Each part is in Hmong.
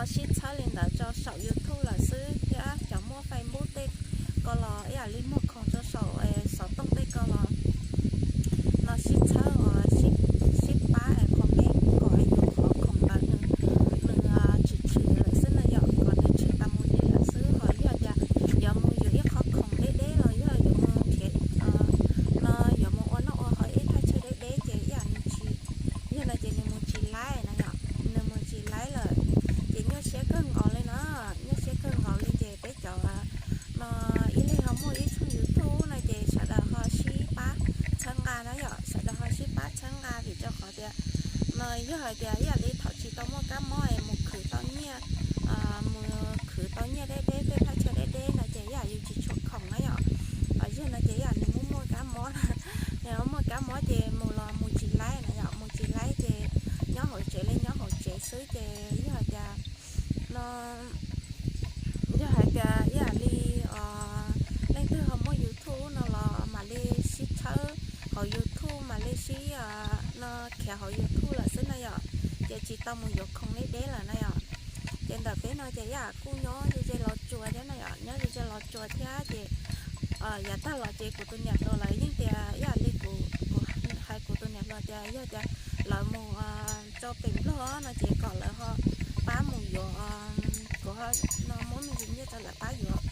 sib txhawb li ntawd rau saum YouTube lawm xwb thiab cov muaj Facebook tej ko los ib yam li muag khoom rau saum xov tooj tej ko los no sib txhawb uas sib pab es qhov me kom yuav qhov khoom ntawd nws tshwm tshwm lawm xwb na yom, kom nws tshwm tas mus li lawm xwb. Ho yog tias yuav mus yuav ib qhov khoom deb deb los yog yuav mus nrhiav no yuav mus ua noj ua haus ib thaj chaw deb deb ces ib yam nws tsis, yog no ces nws mus tsis laib na yom, nws mus tsis laib lawm. Ces nyuaj siab kawg nkaus li no, nyuaj siab kawg nkaus li ces peb cov no ib leeg ho muaj ib tshooj YouTube no ces sawv daws ho sib pab txhawb nqa na yom, sawv daws ho sib pab txhawb nqa vim rau qhov tias no yog hais tias ib yam li thaum tsis tau muaj kab mob es mus khwv tau nyiaj, mus khwv tau nyiaj deb deb tej thaj chaw deb deb no ces ib yam yus tsis tshuav khoom na yom. Ho yog no ces ib yam nws muaj muaj kab mob, nws muaj kab mob ces mus los mus tsis laib na yom, mus tsis laib ces nyob hauv tsev li nyob hauv tsev xwb ces yog hais tias no yog hais tias ib yam li leej twg ho muaj YouTube no los mam li sib txhawb hauv YouTube mam li sib no khiav hauv YouTube lawm xwb na yom, ces tsis tau mus yuav khoom deb deb lawm na yom. Ces ntawm peb no ces ib yam kuj nyob ze ze los tsuas thiab na yom, nyob ze ze los tsuas thiab ces yav tag los ces kuv tus niam hluas lawv yeej tias ib yam li kuv, kuv hais kuv tus niam hluas tias yog tias lawv mus rau pem Nplog no ces kom lawv ho pab mus yuav, kuv ho no muab me ntsis nyiaj rau lawv pab yuav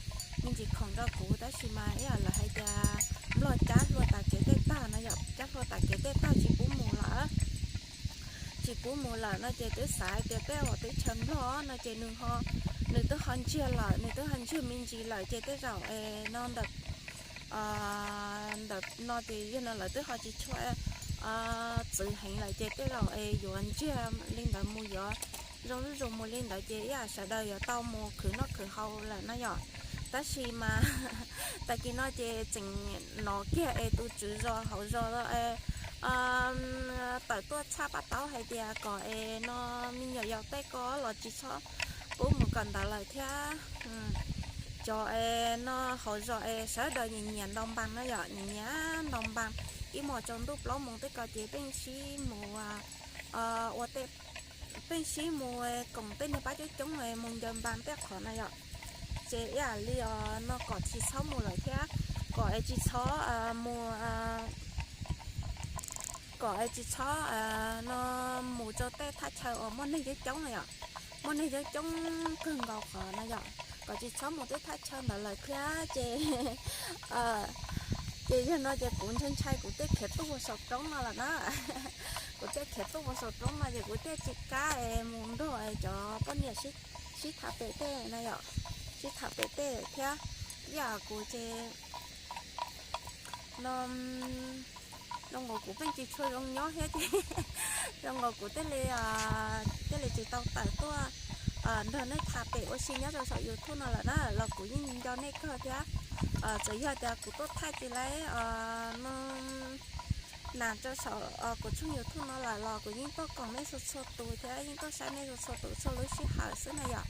me ntsis khoom rau kuv, tab sis mas ib yam lawv hais tias Nplog cab hlua tas kev tej tag no yom, cab hlua tas kev tej tag tsis pub mus lawm, tsis pub mus lawm no ces twb xav hais tias tej uas teb chaws Nplog no ces nws ho, nws twb ho ntsiag lawm, nws twb ho ntsiag me ntsis lawm ces tej zaum es no ntawm ntawm no ces yog no lawv twb ho tsis tshua txwv heev lawm ces tej zaum es yuav ntsiag li ntawd mus yuav zoo zuj zus mus li ntawd ces ib yam sawv daws yuav tau mus khwv noj khwv haus lawm na yom. Tab sis mas tag kis no ces tseem hnov kiag es tus tswv zos hauv zos tawm tuaj tshaj paj taub hais tias kom es no me nyuam yaus tej ko los tsis txhob pub mus kawm ntawv lawm thiab. Cov es no hauv zos es sawv daws nyiam nyiam ntaus npas na yom, nyiam nyiam ntaus npas, ib hmos tsaus ntuj plaub moos tej ko ces pheej sib mus ua tej, pheej sib mus koom tej niag pab coob coob mus ncaws npas tej qhov na yom. Ces ib yam li os no kom tsis txhob mus lawm thiab, kom es tsis txhob mus, kom es tsis txhob no mus rau tej thaj chaw uas muaj neeg coob coob na yom, muaj neeg coob coob kawg nkaus qhov na yom, kom tsis txhob mus tej thaj chaw ntawd lawm thiab ces ces yog no ces kuv ntshai ntshai kuv thiaj khiav tuaj mus saum roob no lawm na. Kuv thiaj khiav tuaj mus saum roob no ces kuv thiaj tsis kam mus nrog cov poj niam sib tham pem tej na yom, sib tham pem tej thiab. Ib yam kuv ces no zoo nkaus kuv pheej tsis tshua zoo nyob thiab ces zoo nkaus kuv thiaj li, thiaj li tsis tau tawm tuaj nrog nej tham pem ua si nyob rau saum YouTube no lawm na, los kuv yeej nco nej kawg thiab. Txawm yog tias kuv tuaj thaij tsis laib no nas rau saum kuv tshooj YouTube no lawm los kuv yeej tuaj koom nej txhua txhua tus thiab yeej tuaj saib nej txhua txhua tus txhua lub sij hawm xwb na yom.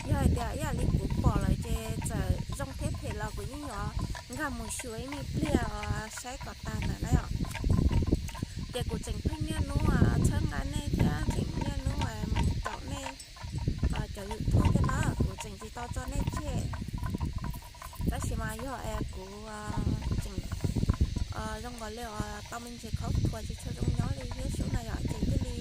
Yog hais tias ib yam li kuv pom lawm ces txawm zoo thiab phem los kuv yeej yuav nkag mus xyuas ib me pliag saib kom tag ntawm na yom. Ces kuv tseem pheej niaj hnub txhawb nqa nej thiab tseem niaj hnub mus caum nej cov YouTube thiab na, kuv tseem tsis tau tso nej tseg. Tab sis mas yog es kuv tseem zoo nkaus li tau me ntsis khaub thuas tsis tshua zoo nyob li thiab sub na yom, ces thiaj li,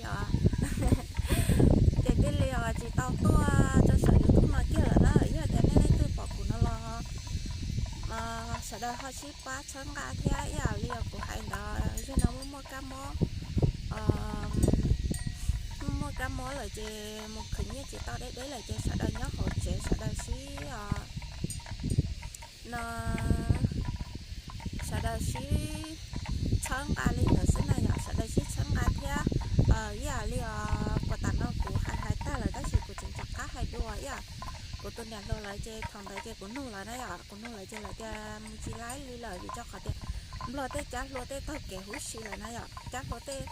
ces thiaj li tsis tau tuaj rau saum YouTube no kiag lawm na. Yog tias nej leej twg pom kuv no los sawv daws ho sib pab txhawb nqa thiab ib yam li kuv hais ntawd, yog no muaj muaj kab mob, muaj muaj kab mob lawm ces mus khwv nyiaj tsis tau deb deb lawm ces sawv daws nyob hauv tsev sawv daws sib no sawv daws sib txhawb nqa li ntawd xwb na yom, sawv daws sib txhawb nqa thiab. Ib yam li puas tam no kuv hais hais tag lawm tab sis kuv tseem rov qab hais dua ib yam. Kuv tus niam hluas lawv ces thaum ntawd ces kuv nug lawv na yom, kuv nug lawv ces lawv tias mus tsis laib li lawm vim rau qhov tias Nplog tej cab hlua tej taug kev huv si lawm na yom, cab hlua tej,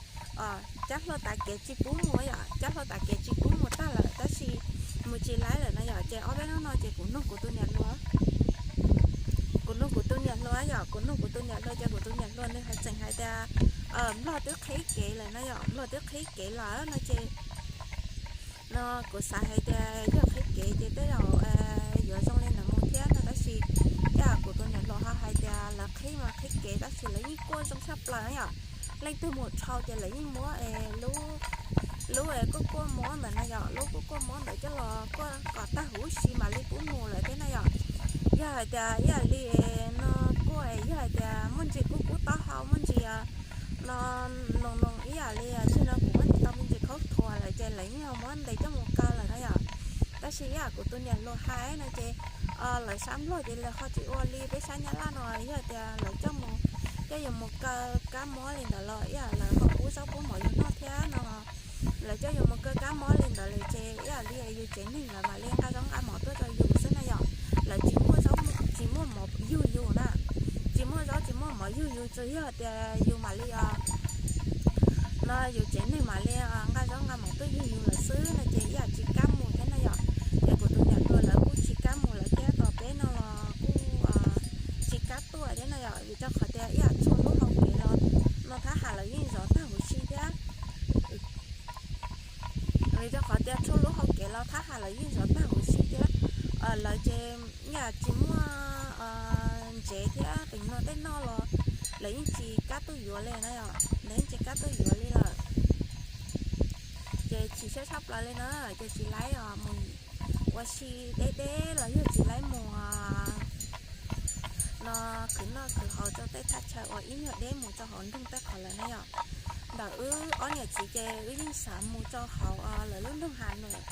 cab hlua tav kev tsis pub mus yom, cab hlua tav kev tsis pub mus tag lawm tab sis mus tsis laib lawm na yom. Ces ob peb hnub no ces kuv nug kuv tus niam hluas, kuv nug kuv tus niam hluas yom, kuv nug kuv tus niam hluas ces kuv tus niam hluas nws hais tseem hais tias Nplog twb qhib kev lawm na yom, Nplog twb qhib kev lawm no ces No kuv xav hais tias yog qhib kev ces tej zaum yuav zoo li ntawd mus thiab no, tab sis ib yam kuv tus niam hluas ho hais tias lawv qhib mas qhib kev tab sis lawv yeej kuaj zoo tshaj plaws na yom. Leej twg mus dhau ces lawv yeej muab lub, lub kuaj kuaj mob ntawd na yom, lub kuaj kuaj mob ntawd coj los kuaj kom tag huv si mam li pub mus lawm thiab na yom. Yog hais tias ib yam li no kuaj, yog hais tias muaj ntsis kub kub taub hau, muaj ntsis no noos noos ib yam li tsis no kuv muab tsis tau me ntsis khaub thuas lawm ces lawv yeej muab ntes coj mus kaw lawm na yom. Tab sis ib yam kuv tus niam hluas hais no ces lawv sab Nplog ces lawv ho tsis ua li peb sab Nyab Laj no, yog tias lawv coj mus, coj yus mus kaw kab mob li ntawd los ib yam lawv ho pub zaub pub mov yus noj thiab no. Lawv coj yus mus kaw kab mob li ntawd lawm ces ib yam li yus tsev neeg lawv mam li nqa zaub nqa mov tuaj rau yus xwb na yom. Lawv tsis muaj zaub tsis muaj mov yug yus na, tsis muaj zaub tsis muaj mov yug yus, tsuas yog tias yus mam li no yus tsev neeg mam li nqa zaub nqa mov tuaj yug yus lawm xwb no ces ib yam tsis kam mus thiab na yom. Ces kuv tus niam hluas lawv kuj tsis kam mus lawm thiab, tos peb no los kuj tsis kam tuaj thiab na yom, vim rau qhov tias ib yam txhua lub hau kev los no thab ham lawv yeej zov tag huv si thiab. Vim rau qhov tias txhua lub hau kev los thab ham lawv yeej zov tag huv si thiab. Lawv ces ib yam tsis muaj ntsev thiab, pem no tej noj los lawv yeej tsis kam tuaj yuav li na yom, lawv yeej tsis kam tuaj yuav li lawm. Ces chim siab tshaj plaws li na, ces tsis laib mus ua si deb deb los yog tsis laib mus no khwv noj khwv haus rau tej thaj chaw uas ib nyuag deb mus rau hauv nroog tej qhov lawm na yom. Ntawm wb ob niam txiv ces wb yeej xav mus rau hauv lawv lub nroog Has Nois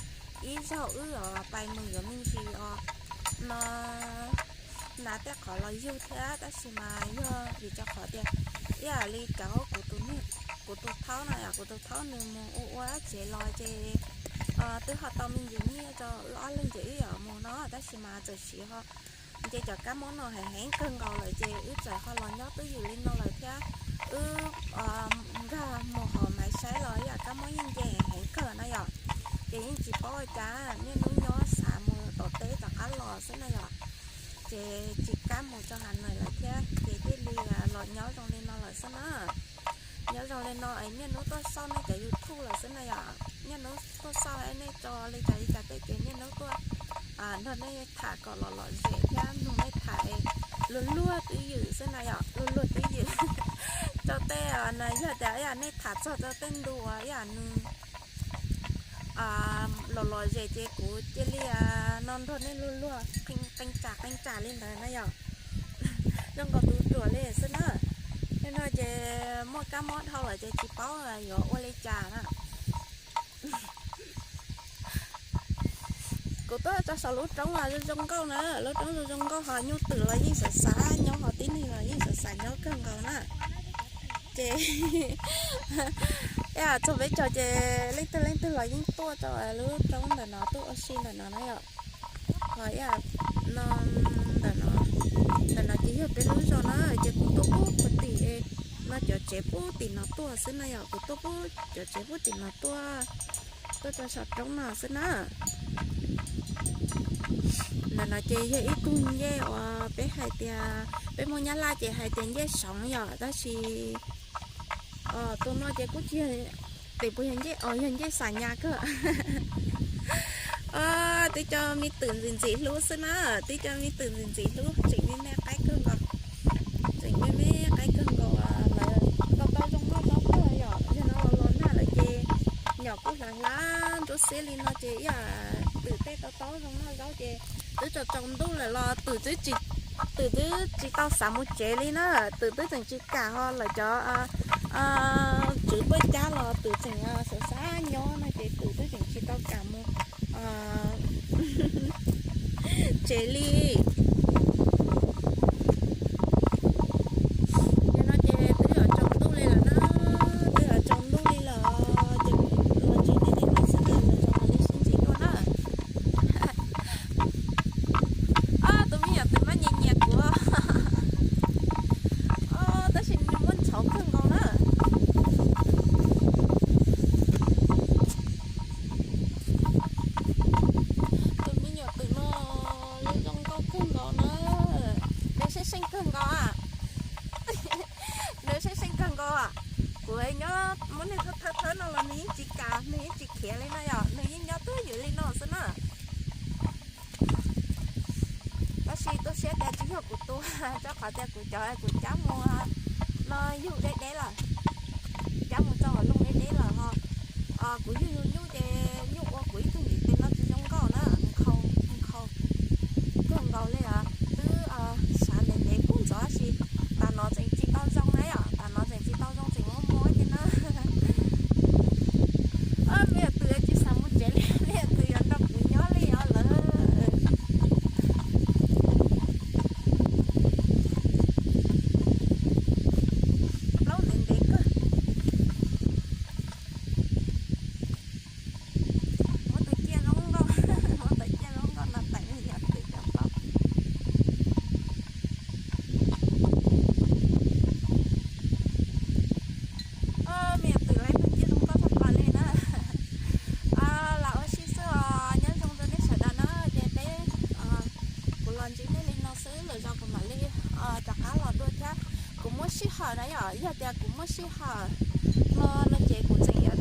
ib zaug wb pais mus yuav me ntsis os no nas tej qhov los yug thiab, tab sis mas yog vim rau qhov tias ib yam li cov kuv tus niag, kuv tus thaub no yom, kuv tus thaub nws mus ua ua tsev los ces twb ho tau me ntsis nyiaj rau wb ob leeg ces wb yuav mus no, tab sis mas txawm siv ho nce cov kab mob no heev heev kawg nkaus lawm ces wb txawm ho los nyob twj ywm li no lawm thiab. Wb nkag mus hauv maiv saib los ib yam kab mob yeej nce heev heev kawg na yom. Ces yeej tsis paub ua cas, niaj hnub nyob xav mus tom teb rov qab los xwb na yom. Ces tsis kam mus rau Has Nois lawm thiab ces thiaj li los nyob zoo li no lawm xwb na. Nyob zoo li no es niaj hnub tuaj xauj nej cov YouTube lawm xwb na yom. Niaj hnub tuaj xauj nej tso li cas li cas tej ces niaj hnub tuaj nrog nej tham kom lom lom zem thiab nrog nej tham luag luag twj ywm xwb na yom, luag luag twj ywm. Rau tej no yog tias ib yam nej tham txog rau tej ntu uas ib yam nws lom lom zem ces kuv cia li no nrog nej luag luag qee tsam qee tsam li ntawd na yom. Zoo nkaus tus ruam li xwb na. Tej no ces muaj kab mob dhau lawm ces tsis paub yuav ua li cas na. Kuv tuaj tso saum lub roob zoo zoo nkauj na, lub roob zoo zoo nkauj ho nyuj twm los yeej xav xav nyob, ho tib neeg los yeej xav xav nyob kawg nkaus na. Ces ib yam txog peb caug ces leej twg leej twg los yeej tuaj rau lub roob ntawm no tuaj ua si ntawm no na yom. Ho ib yam no, ntawm no, ntawm no ces yog peb lub zos na, ces kuv tuaj pub puag tim no cov tsev pub tim no tuaj xwb na yom, kuv tuaj pub cov tsev pub tim no tuaj, tuaj rau saum roob no xwb na. Ntawm no ces yog ib tug ncej uas peb hais tias, peb Hmoob Nyab Laj ces hais tias ncej soov yom, tab sis tus no ces kuj tsis, tes puas yog ncej, yog ncej xas nyas kawg. Twb cov me twm ntxim ntxim hlub xwb na, twb cov me twm ntxim ntxim hlub tseem me me qaib kawg nkaus, tseem me me qaib kawg nkaus. Lawv tau tau zoo noj zaub kawg yom, yog no los los nag lawm ces nyom kuj hlav hlav ntsuab xiab li no ces ib yam twm tej tau tau zoo noj zaub ces twb tsaus tsaus ntuj lawm los twm twb tsis, twm twb tsis tau xav mus tsev li na, twm twb tseem tsis kam ho lawv cov tswv paj cab los twm tseem xav xav nyob no ces twm twb tseem tsis tau kam mus tsev li. Yog no ces twb yuav tsaus ntuj li lawm na, twb yuav tsaus ntuj li lawm ces los tsev nej li no xwb na, lawv tso mam li sib ntsib dua na. Tus me nyuam twm no nyiam nyiam kuv, tab sis nws muaj ntxhov kawg nkaus na. Tus me nyuam twm no zoo nkauj kawg nkaus na, nws seej seej kawg nkaus a, nws seej seej kawg nkaus a. Kuv nyob muab nws thawb thawb no los nws yeej tsis kam, nws yeej tsis khiav li na yom, nws yeej nyob twj Yog kuv tua, rau qhov tias kuv cov kuv cab mus no yug deb deb lawm, cab mus txog hauv loog deb deb lawm ho. Kuv yug yug nyuj ces nyuj ua kuv ib tug ntiv tes no tsis zoo nkauj na, nkhaus, nkhaus kawg nkaus li os. Twb sawv ntev ntev kub ntxov tab sis tas no tseem tsis tau zoo na yom, tas no tseem tsis tau zoo tseem muaj muaj thiab na. Me nyuam twm tsis xav mus tsev li, me nyuam twm yuav nrog kuv nyob li os lawm. Plaub ntev ntev kawg. Muab tus ciaj zoo nkauj, muab tus ciaj zoo nkauj no teem me nyuam twm cov plaub. Me nyuam twm lawv tus ciaj zoo nkauj tshaj plaws li na. Los ua si xwb os, nyob zoo rau nej sawv daws na, ces peb, kuv los ntsib nej li no xwb, lwm zaus kuv mam li rov qab los dua thiab. Kuv muaj sij hawm na yom, yog tias kuv muaj sij hawm no no ces kuv tseem yuav